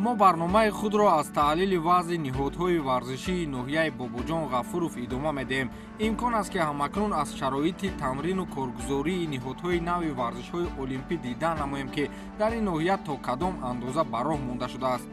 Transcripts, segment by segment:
Мо барномаи худро аз таҳлили вазъи ниҳодҳои варзишии ноҳияи Бобоҷон Ғафуров идома медиҳем. Имкон аст, ки ҳамакнун аз шароити тамрину коргузории ниҳодҳои нави варзишҳои олимпӣ дида намоем, ки дар ин ноҳия то кадом андоза ба роҳ монда шудааст.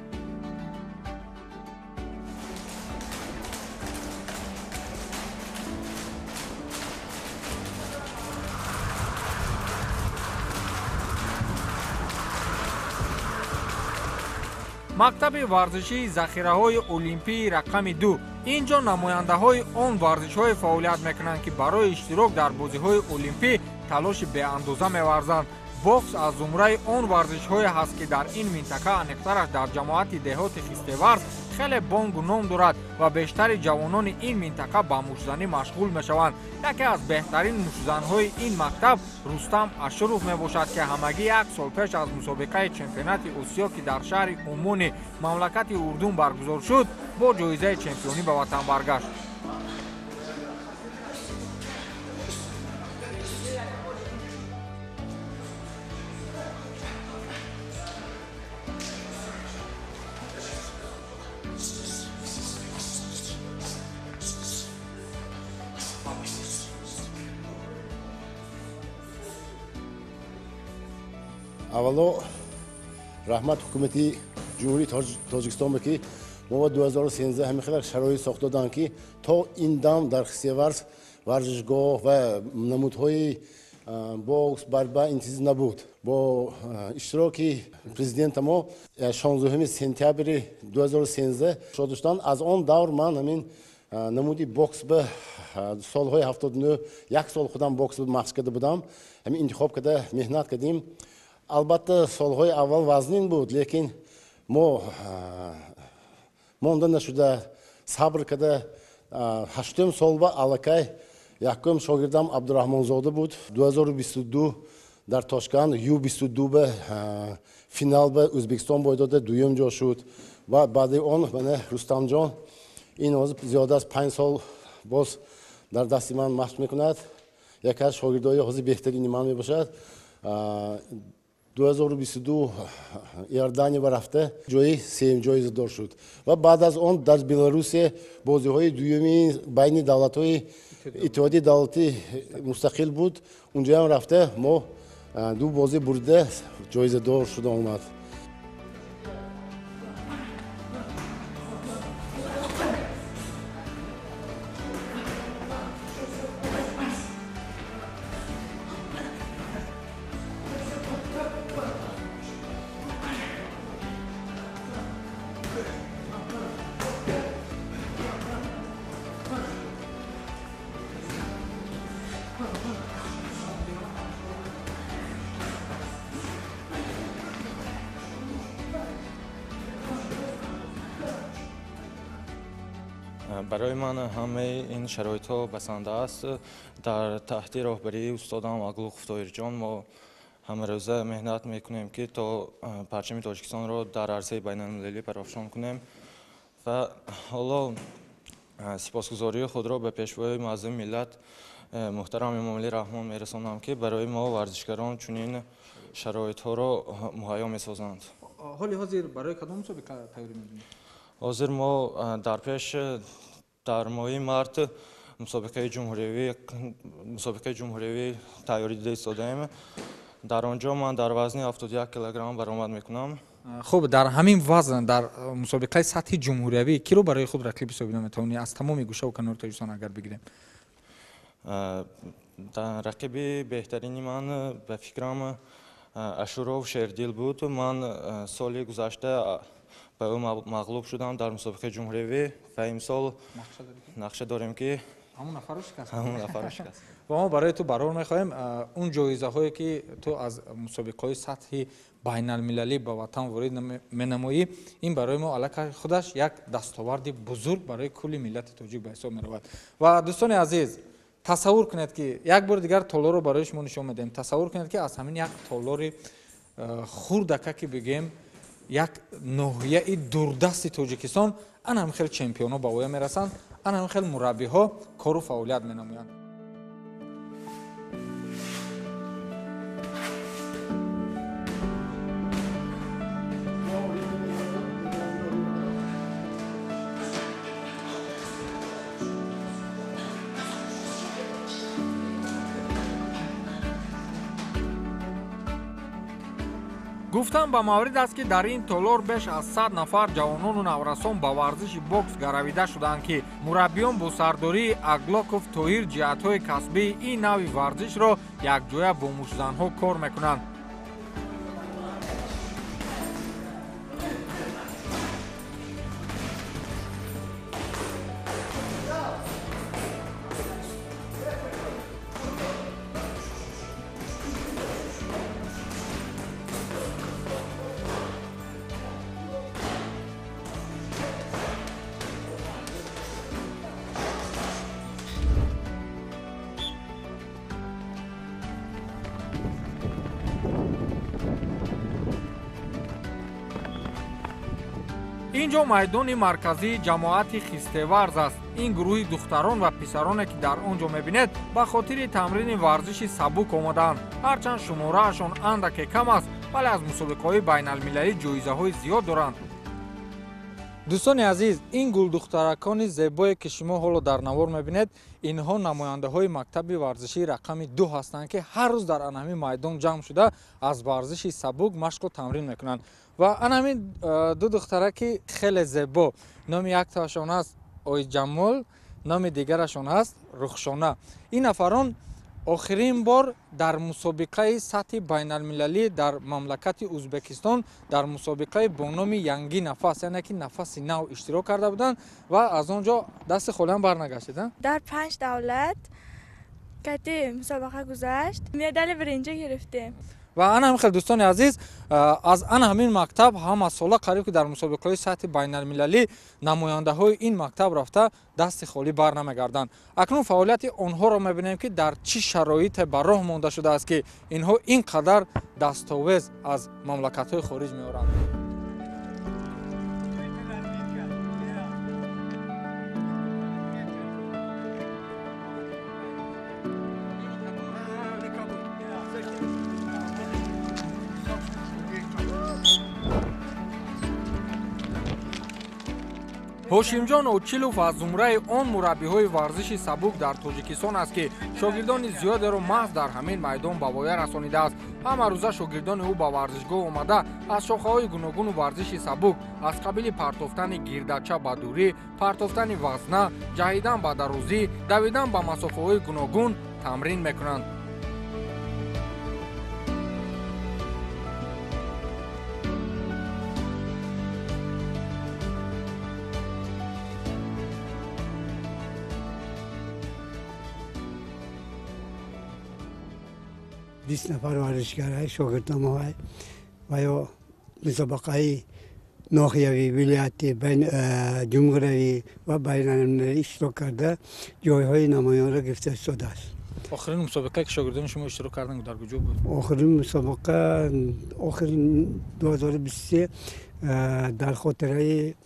Мактаби варзишии захираҳои олимпии рақами 2. Ин ҷо намояндаҳои он варзишҳое фаъолият мекунанд, ки барои иштирок дар бозиҳои олимпӣ талоши беандоза меварзанд. Бокс аз зумраи он варзишҳое ҳаст, ки дар ин минтақа, аниқтараш дар ҷамоати деҳоти Хистеварз, хеле бонгу ном дорад ва бештари ҷавонони ин минтақа ба муштзанӣ машғул мешаванд. Яке аз беҳтарин муштзанҳои ин мактаб Рустам Ашуров мебошад, ки ҳамагӣ як сол пеш аз мусобиқаи чемпионати Осиё, ки дар шаҳри Уммони мамлакати Урдун баргузор шуд, бо ҷоизаи чемпионӣ ба ватан баргашт. Аввало раҳмат ҳукумати Ҷумҳурии Тоҷикистон, ки мо 2013 ҳамин хел шароит сохта доданд, ки то ин дам дар Хистеварз варзишгоҳ ва намудҳои бокс, борьба ин чиз набуд. Бо иштироки президента мо 16 сентябри 2013 шод шуданд. Аз он давр ман ҳамин намуди бокс ба солҳои 79 як сол худам бокс машқ карда будам. Ҳамин интихоб карда меҳнат кардем. Албатта, солҳои аввал вазнин буд, лекин мо монда нашуда сабр карда ҳаштум сол ба аллакай якум шогирдам Абдураҳмонзода буд. 2022 дар Тошканд Ю22 ба финал ба Ӯзбекистон бой дода дуюм ҷо шуд ва баъди он мана Рустамҷон ин ҳозир зиёда аз 5 сол боз дар дасти ман машқ мекунад. Яке аз шогирдои ҳозир беҳтарини ман мебошад. 2022 Иордания рафта ҷои сеюм ҷоизадор шуд ва баъд аз он дар Беларусия бозиҳои дуюми байни давлатҳои иттиҳоди давлатӣ мустақил буд. Унҷоям рафта мо ду бозӣ бурда ҷоизадор шуда омад. Барои ман ҳамаи ин шароитҳо басанда аст. Дар таҳти роҳбарии устодам Аглухов Тоҳирҷон мо ҳамарӯза меҳнат мекунем, ки то парчами Тоҷикистонро дар арсаи байналмилалӣ парафшон кунем ва ҳоло сипосгузории худро ба пешвои муаззами миллат муҳтарам Эмомалӣ Раҳмон мерасонам, ки барои мо варзишгарон чунин шароитҳоро муҳайё месозанд. Ҳоли ҳозир барои кадом мусобиқа тайёрӣ мебинед? Ҳозир мо дар пеш дар моҳи март мусобиқаи ҷумҳуриявӣ тайёрӣ дида истодаем. Дар он ҷо ман дар вазни 71 килограмм баромад мекунам. Хуб, дар ҳамин вазн дар мусобиқаи сатҳи ҷумҳуриявӣ киро барои худ рақиб ҳисобида метавонӣ аз тамоми гӯшаву канори Тоҷикистон агар бигирем? Рақиби беҳтарини ман ба фикрам Ашуров Шердил буд. Ман соли гузашта ба ӯ мағлуб шудам дар мусобиқаи ҷумҳуриявӣ ва имсол нақша дорем ки ҳамон нафарро шикаст. Ҳамон нафарро шикаст. Ва мо барои ту барор мехоҳем он ҷоизаҳое ки ту аз мусобиқаҳои сатҳи байналмилалӣ ба ватан ворид менамоӣ, ин барои мо аллакай худаш як дастоварди бузург барои кулли миллати тоҷик ба ҳисоб меравад. Ва дӯстони азиз, тасаввур кунед ки як бори дигар толорро барои шумо нишон медиҳем. Тасаввур кунед ки аз ҳамин як толори хурдака ки бигем як ноҳияи дурдасти Тоҷикистон ана ҳамин хел чемпионҳо ба воя мерасанд, ана ҳамин хел мураббиҳо кору фаъолият менамоянд. Гуфтан ба маврид аст ки дар ин толор беш аз 100 нафар ҷавонону наврасон ба варзиши бокс гаравида шуданд ки мураббиён бо сардории Аглоков Тоҳир ҷиҳатҳои касбии ин навъи варзишро якҷоя бо муштзанҳо кор мекунанд. Ин ҷо майдони марказии ҷамоати Хистеварз аст. Ин гурӯҳи духтарон ва писароне ки дар он ҷо мебинед ба хотири тамрини варзиши сабук омадаанд. Ҳарчанд шумораашон андаке кам аст, вале аз мусобиқаҳои байналмилалӣ ҷоизаҳои зиёд доранд. Дӯстони азиз, ин гулдухтаракони зебое ки шумо ҳоло дар навор мебинед, инҳо намояндаҳои мактаби варзишии рақами 2 ҳастанд ки ҳар рӯз дар анҳамин майдон ҷамъ шуда аз варзиши сабук машқу тамрин мекунанд. Ва анҳамин ду духтараки хеле зебо, номи яктоашон аст Ойҷамол, номи дигарашон аст Рухшона. Ин нафарон охирин бор дар мусобиқаи сатҳи байналмилалӣ дар мамлакати Ӯзбекистон дар мусобиқаи бо номи Янги нафас, яъне ки нафаси нав иштирок карда буданд ва аз он ҷо дасти холиам барнагаштед. Дар 5 давлат кати мусобиқа гузашт, медали биринҷа гирифтем. Ва ана ҳамин хел дӯстони азиз, аз ана ҳамин мактаб ҳама сола қариб ки дар мусобиқаҳои сатҳи байналмилалӣ намояндаҳои ин мактаб рафта дасти холӣ бар намегарданд. Акнун фаъолияти онҳоро мебинем ки дар чӣ шароите ба роҳ монда шудааст ки инҳо ин қадар дастовез аз мамлакатҳои хориҷ меоранд. Ҳошимҷон Очилов аз зумраи он мураббиҳои варзиши сабук дар Тоҷикистон аст ки шогирдони зиёдеро маҳз дар ҳамин майдон ба воя расонидааст. Ҳама рӯза шогирдони ӯ ба варзишгоҳ омада аз шохаҳои гуногуну варзиши сабук аз қабили партофтани гирдача ба дурӣ, партофтани вазна, ҷаҳидан ба дарозӣ, давидан ба масофаҳои гуногун тамрин мекунанд. 20 нафар варзишгарҳои шогирдномаҳои ва ё мусобиқаи ноҳиявӣ, вилоятӣ, ҷумҳуриявӣ ва байналмилалӣ иштирок карда ҷойҳои намоёнро гирифта истодааст. Охирин мусобиқае ки шогирдони шумо иштирок карданд дар куҷо буд? Охирин мусобиқа охирин 2023 дар хотираи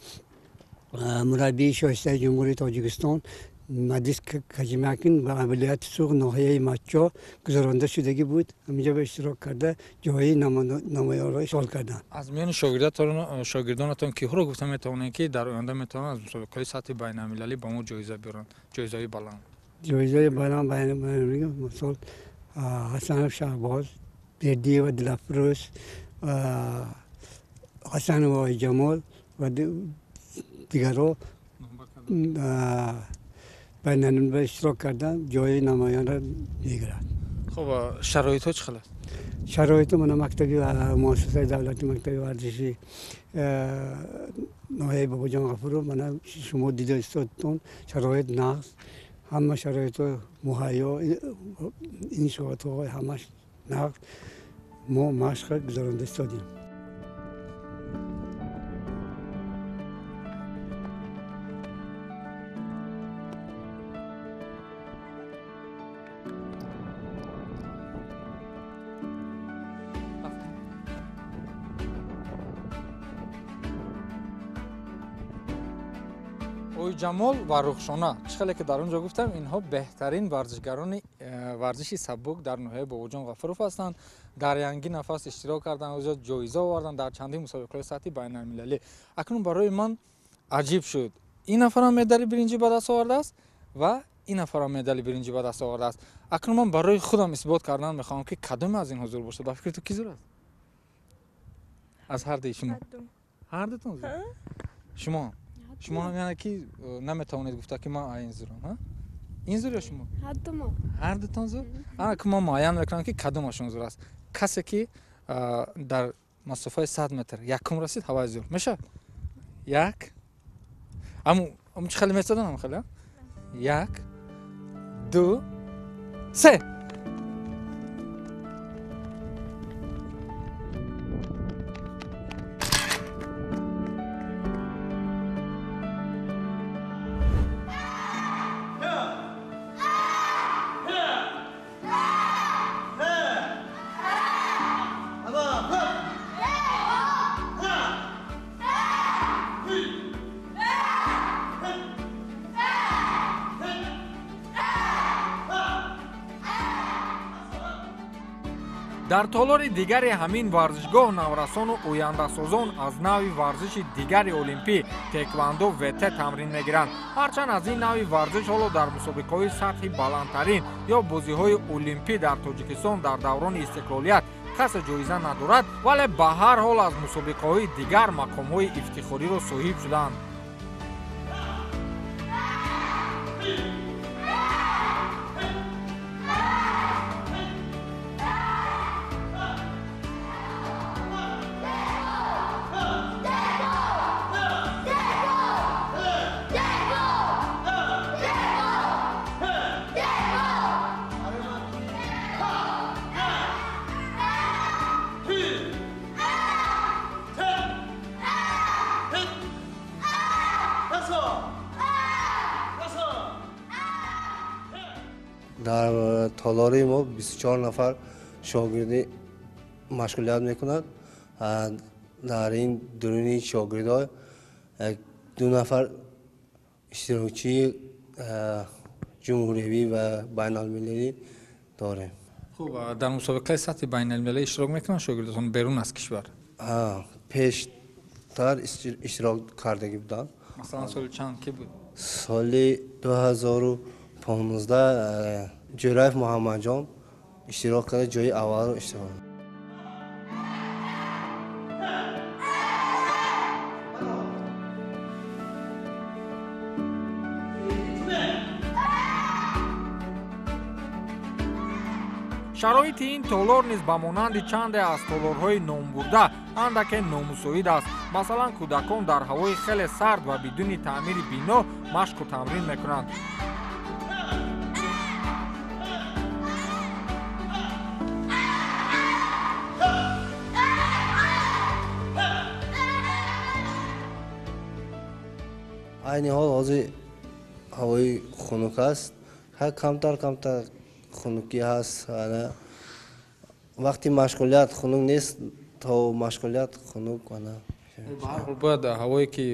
мураббии шоистаи Ҷумҳурии Тоҷикистон Мадис Кажимакин ба вилояти Суғд ноҳияи Маччо гузаронда шудагӣ буд. Ҳаминҷо ба иштирок карда ҷои намоёнро ишғол карданд. Аз миёни шогирдонатон киҳоро гуфта метавонед ки дар оянда метавонанд аз мусобиқаҳои сатҳи байналмилалӣ ба мо ҷоиза биёранд, ҷоизаҳои баланд? Ҷоизаи баланд байналмилалӣ мисол Ҳасанов Шаҳбоз, Бердиева Дилафрӯз, Ҳасанова Ойҷамол ва дигарро байналмилалӣ иштирок кардан ҷои намоёнро мегирад. Хуб, шароитҳо чӣ хел аст? Шароити мана мактаби муассисаи давлати мактаби варзиши ноҳияи Бобоҷон Ғафуров мана шумо дида истодтон, шароит нағз, ҳама шароитҳо муҳайё, иншоотҳо ҳамаш нағз. Мо машқ гузаронда истодем. Ойҷамол ва Рухшона, чӣ хеле ки дар он ҷо гуфтам, инҳо беҳтарин варзишгарони варзиши сабук дар ноҳияи Бобоҷон Ғафуров ҳастанд. Дар янги нафас иштирок карданд, озод ҷоиза оварданд дар чандин мусобиқаҳои сатҳи байналмилалӣ. Акнун барои ман аҷиб шуд, ин нафарам медали биринҷӣ ба даст овардааст ва ин нафарам медали биринҷӣ ба даст овардааст. Акнун ман барои худам исбот кардан мехоҳам, ки кадоме аз инҳо зур бошад. Ба фикри ту ки зур аст? Аз ҳар дуи шумо? Ҳар дутон зур? Шумо? Шумо ҳам яъне ки наметавонед гуфта ки ман ин зурам, ин зур ё шумо? Ҳар дутон зур? Ана ки ман муайян мекунам ки кадомашон зур аст. Касе ки дар масофаи 100 метр якум расид, ҳавай зур мешавад. Як, аму чӣ хеле месадан, хеле? Як, ду, се. Дар толори дигари ҳамин варзишгоҳ наврасону ояндасозон аз нави варзиши дигари олимпӣ теквандо ВТ тамрин мегиранд. Ҳарчанд аз ин нави варзиш ҳоло дар мусобиқаҳои сатҳи баландтарин ё бозиҳои олимпӣ дар Тоҷикистон дар даврони истиқлолият касе ҷоиза надорад, вале ба ҳар ҳол аз мусобиқаҳои дигар мақомҳои ифтихориро соҳиб шуданд. Дар толори мо 24 нафар шогирдӣ машғулият мекунад. Дар ин дуруни шогирдҳо 2 нафар иштирокчии ҷумҳуриявӣ ва байналмилалӣ дорем. Хуб, дар мусобиқаи сатҳи байналмилалӣ иштирок мекунанд шогирдотон берун аз кишвар? Пештар иштирок кардагӣ буданд. Масалан, соли чанд ки буд? Соли 2015 Ҷӯраев Муҳаммадҷон иштирок карда, ҷои аввалро иштирок. Шароити ин толор низ ба монанди чанде аз толорҳои номбурда андаке номусоид аст. Масалан, кӯдакон дар ҳавои хеле сард ва бидуни таъмири бино машқу тамрин мекунанд. Айни ҳол ҳозир ҳавои хунук аст, камтар камтар хунукӣ ҳаст. Вақти машғулият хунук нест, то машғулият хунук. Ба ҳар ҳол бояд ҳавое ки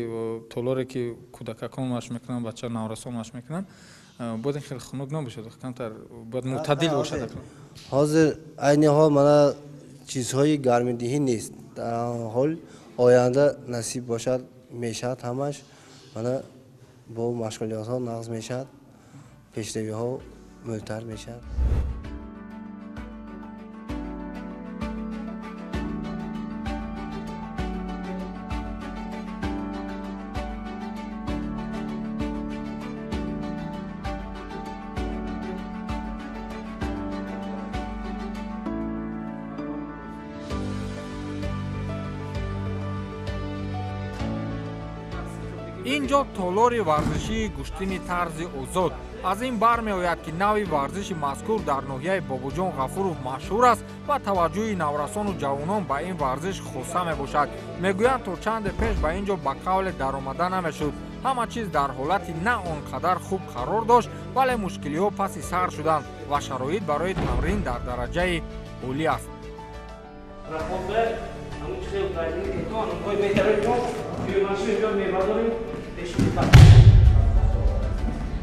толоре ки кӯдакакон машқ мекунанд, бача наврасон машқ мекунанд, бояд ин хеле хунук набошад, камтар бояд мӯътадил бошад. Ҳозир айни ҳол мана чизҳои гармидиҳӣ нест. Дар ҳол оянда насиб бошад мешавад ҳамаш. Мана бо машғулиятҳо нағз мешавад, пешравиҳо мӯлтар мешавад. Ин ҷо толори варзишии гӯштини тарзи озод. Аз ин бармеояд, ки нави варзиши мазкур дар ноҳияи Бобоҷон Ғафуров машҳур аст ва таваҷҷӯҳи наврасону ҷавонон ба ин варзиш хоса мебошад. Мегӯянд, то чанде пеш ба ин ҷо ба қавле даромада намешуд. Ҳама чиз дар ҳолати на он қадар хуб қарор дошт, вале мушкилиҳо паси сар шуданд ва шароит барои тамрин дар дараҷаи олӣ аст.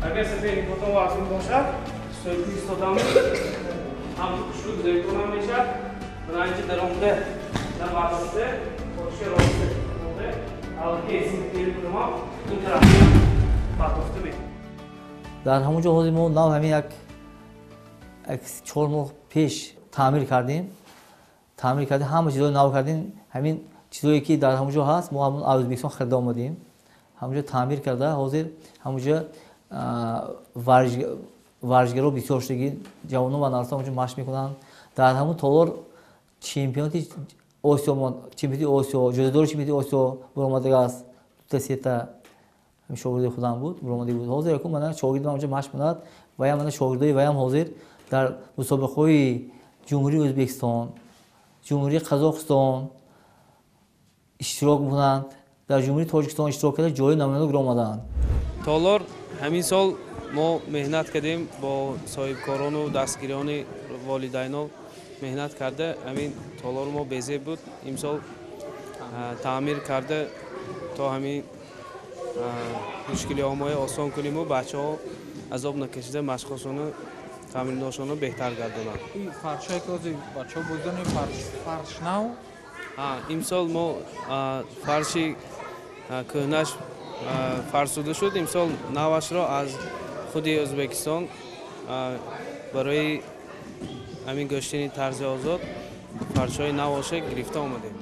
Агар сафери потон вазн бошад, соҳиби истодам ҳам хушрӯ гузоритонам мешавад. Мана инҷа даромада навардошта, поча роста монда, алки синтери кунам, ду тараф партофта мекунам. Дар ҳамон ҷо ҳозир мо нав ҳамин як 4 моҳ пеш таъмир кардем. Таъмир кардем, ҳама чизҳои нав кардем. Ҳамин чизҳое ки дар ҳамон ҷо ҳаст, мо ҳамон аз Ӯзбекистон харида омадем. Ҳамон ҷо таъмир карда, ҳозир ҳамон ҷо варзишгаро бисёр шудагӣ, ҷавонон ва наврасон ҳамон ҷо машқ мекунанд. Дар ҳамон толор чемпионати Осиё, чемпионати Осиё, ҷоизадори чемпионати Осиё баромадааст. Дута сета шогирди худам буд, баромада буд. Ҳозир якум мана шогирдам ҳамон ҷо машқ мекунад ва ям мана шогирдои ваям ҳозир дар мусобиқаҳои Ҷумҳурии Ӯзбекистон, Ҷумҳурии Қазоқистон иштирок мекунанд. Дар Ҷумҳурии Тоҷикистон иштирок карда, ҷои намоянда омаданд. Толор ҳамин сол мо меҳнат кардем, бо соҳибкорону дастгириёни волидайно меҳнат карда, ҳамин толор мо безеб буд. Имсол таъмир карда, то ҳамин мушкилиҳомое осон куниму бачаҳо азоб накашида машқҳошону тамриношону беҳтар гардонанд. Фаршое ки ҳозир бачаҳо бозидани фарш нав? Имсол мо фарши кӯҳнаш фарсуда шуд. Имсол навашро аз худи Ӯзбекистон барои ҳамин гӯштини тарзи озод фаршҳои навоша гирифта омадем.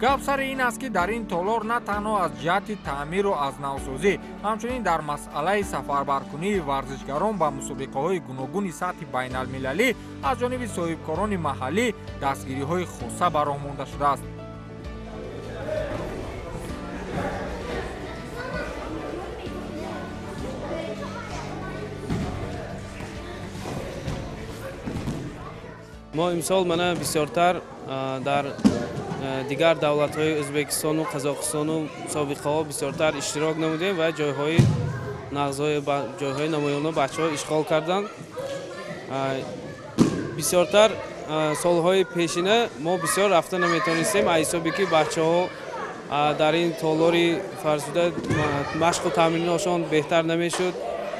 Гап сари ин аст, ки дар ин толор на танҳо аз ҷиҳати таъмиру аз навсозӣ, ҳамчунин дар масъалаи сафарбаркунии варзишгарон ба мусобиқаҳои гуногуни сатҳи байналмилалӣ аз ҷониби соҳибкорони маҳаллӣ дастгириҳои хоса ба роҳ монда шудааст. Мо имсол мана бисёртар дар дигар давлатҳои Ӯзбекистону Қазоқистону мусобиқаҳо бисёртар иштирок намудем ва ҷойҳои нағзҳои ҷойҳои намоёно бачаҳо ишғол карданд. Бисёртар солҳои пешина мо бисёр рафта наметонистем, аз ҳисоби ки бачаҳо дар ин толори фарсуда машқу тамриношон беҳтар намешуд,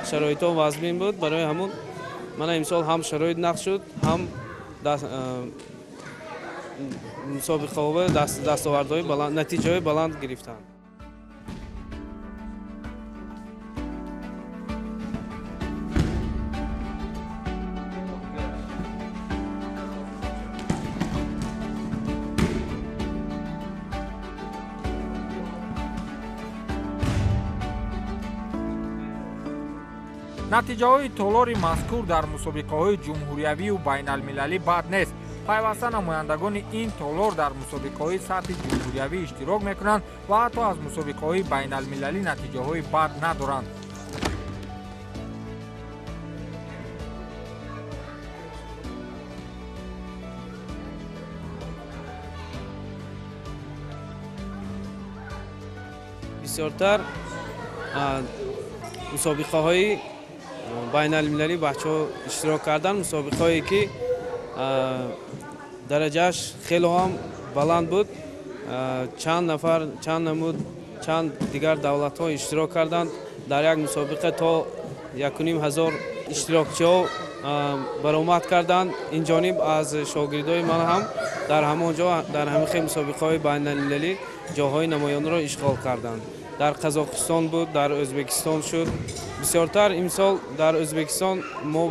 шароитҳо вазмин буд. Барои ҳамун мана имсол ҳам шароит нақш шуд, ҳам мусобиқаҳо дастовардҳои баланд, натиҷаҳои баланд гирифтанд. Натиҷаҳои толори мазкур дар мусобиқаҳои ҷумҳуриявию байналмилалӣ бад нест. Пайваста намояндагони ин толор дар мусобиқаҳои сатҳи ҷумҳуриявӣ иштирок мекунанд ва ҳатто аз мусобиқаҳои байналмилалӣ натиҷаҳои бад надоранд. Бисёртар мусобиқаҳои байналмилалӣ бачаҳо иштирок карданд, мусобиқаҳое ки дараҷааш хеле ҳам баланд буд. Чанд нафар, чанд намуд, чанд дигар давлатҳо иштирок карданд. Дар як мусобиқа то 1500 иштирокчиҳо баромад карданд. Ин ҷониб аз шогирдои ман ҳам дар ҳамон ҷо дар ҳамин хел мусобиқаҳои байналмилалӣ ҷойҳои намоёнро ишғол карданд. Дар Қазоқистон буд, дар Ӯзбекистон шуд. Бисёртар имсол дар Ӯзбекистон мо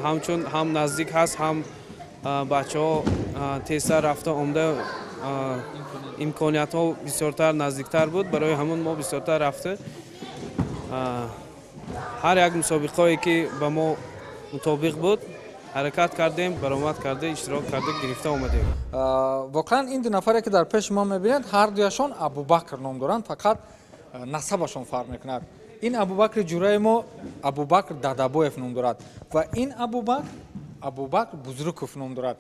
ҳамчун ҳам наздик ҳаст, ҳам бачаҳо тезтар рафта омда, имкониятҳо бисёртар наздиктар буд. Барои ҳамон мо бисёртар рафта ҳар як мусобиқое ки ба мо мутобиқ буд, Ҳаракат кардем, баромад карда, иштирок карда, гирифта омадем. Воқеан ин ду нафаре ки дар пеши мо мебинед, ҳар дуяшон Абубакр ном доранд, фақат насабашон фарқ мекунад. Ин Абубакри ҷураи мо Абубакр Дадабоев ном дорад ва ин Абубакр Абубакр Бузруков ном дорад.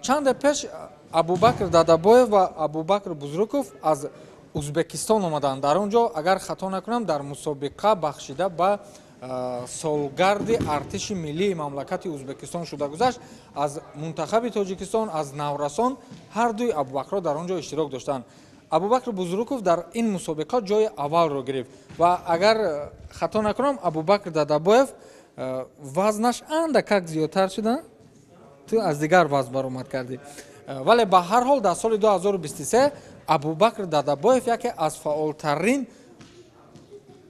Чанде пеш Абубакр Дадабоев ва Абубакр Бузруков аз Узбекистон омаданд. Дар он ҷо, агар хато накунам, дар мусобиқа бахшида ба солгарди артиши миллии мамлакати Узбекистон шуда гузашт, аз мунтахаби Тоҷикистон, аз наврасон ҳар дуи Абубакрҳо дар он ҷо иштирок доштанд. Абубакр Бузруков дар ин мусобиқа ҷои аввалро гирифт ва агар хато накунам, Абубакр Дадабоев вазнаш андакак зиёдтар шуда, ту аз дигар вазн баромад кардӣ. Вале ба ҳар ҳол дар соли 2023 Абубакр Дадабоев яке аз фаъолтарин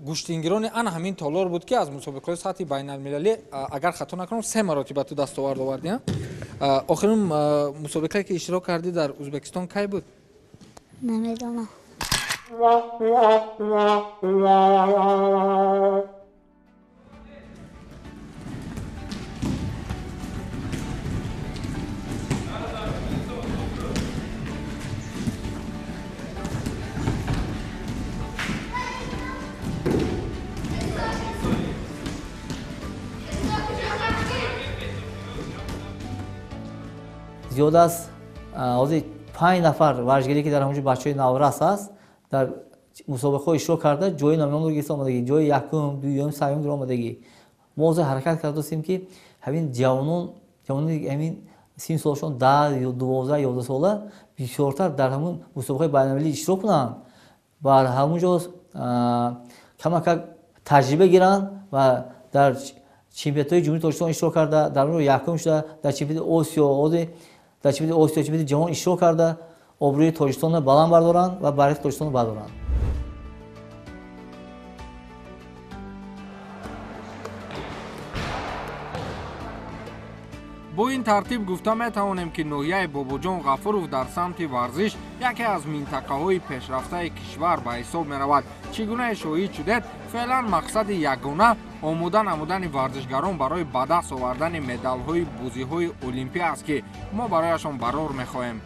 гӯштингирони ана ҳамин толор буд, ки аз мусобиқаҳои сатҳи байналмилалӣ, агар хато накунам, 3 маротиба ту дастовард овардӣ. Охирин мусобиқае ки иштирок кардӣ дар Узбекистон кай буд? Намедонам. Зиёд аз ҳозир 5 нафар варзишгаре ки дар ҳамонҷо бачаҳои наврас аст, дар мусобиқаҳо иштирок карда, ҷои намояндаро гирифта омадагӣ, ҷои якум, дуюм, сеюм гирифта омадагӣ. Мо ҳозир ҳаракат кардастем, ки ҳамин ҷавонон, ҷавонони ҳамин 30 солашон, 10, 12, 11 сола бисёртар дар ҳамон мусобиқаҳои байналмилалӣ иштирок кунанд, ва ҳамон ҷо камакак таҷриба гиранд ва дар чемпионатҳои Ҷумҳурии Тоҷикистон иштирок карда, дар он ҷо якум шуда, дар чемпионати Осиё, ҳозир дар чемпионати Осиё, чемпионати ҷаҳон иштирок карда, обрӯи Тоҷикистонро баланд бардоранд ва байрақи Тоҷикистонро бардоранд. Бо ин тартиб гуфта метавонем, ки ноҳияи Бобоҷон Ғафуров дар самти варзиш яке аз минтақаҳои пешрафтаи кишвар ба ҳисоб меравад. Чӣ гуна шоҳид шудед, феълан мақсади ягона омода намудани варзишгарон барои ба даст овардани медалҳои бозиҳои олимпӣ аст, ки мо барояшон барор мехоҳем.